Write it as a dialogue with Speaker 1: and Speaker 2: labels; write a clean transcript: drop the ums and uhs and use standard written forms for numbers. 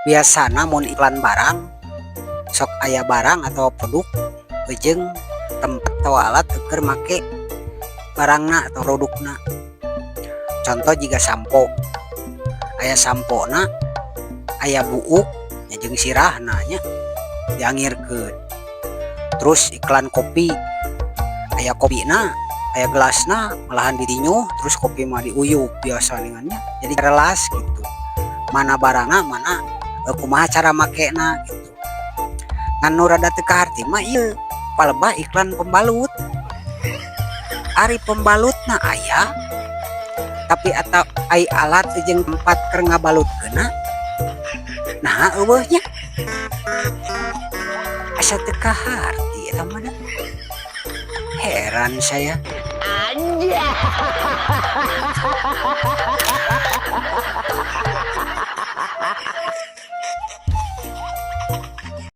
Speaker 1: Biasana mun iklan barang sok aya barang atau produk jeung tempat atau alat keur make barangna atau produkna. Contoh jiga sampo, aya sampona, aya buuk nya jeung sirahna nya diangirkeun. Terus iklan kopi, aya kopina, aya gelasna, malahan ditinyuh, terus kopi mah diuyuk biasa ningan nya, jadi jelas gitu mana barangna, mana kumaha cara makena gitu. Ngan nu rada teu kaharti mah ieu palebah iklan pembalut. Ari pembalutna aya, tapi atau ai alat jeung tempat keur ngabalutkeunna naha euweuh nya? Asa teu kaharti eta mah da. Heran saya.
Speaker 2: Anjay.